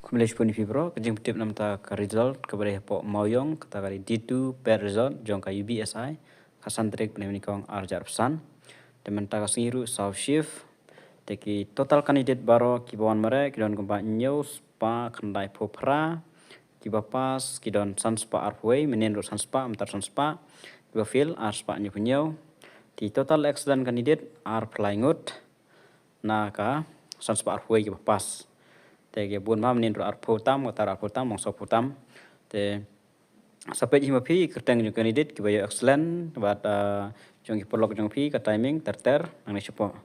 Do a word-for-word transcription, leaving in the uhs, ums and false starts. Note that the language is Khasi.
Khublei shibun ïa phi baroh, ka jingpyntip namar ka result kaba dei hapoh Mawïong, kata ka dei D two pet result jong ka U B S I, ka san tarik bnai Nyngkong arhajar arphew san. Te mynta ka sngi ruh saw shift. Te ki total candidate baroh kiba wan mareh ki don kumba hynñiew spah khyndai phew phra. Kiba pass ki don san spah arphew wei, mynhynnin ruh san spah, mynta san spah. Kiba fail ar spah hynñiew phew hynñiew. Te total excellent candidate arphew lai ngut na ka san spah arphew wei kiba pass. Te ki bun bha, mynhynnin ruh arphew tam, kata arphew tam, mong saw phew tam. Te sa peit hi ma phi kyrteng jong candidate kiba ïoh excellent bad, ah, jong ki paralok jong phi ka timing ter ter nangne shapoh.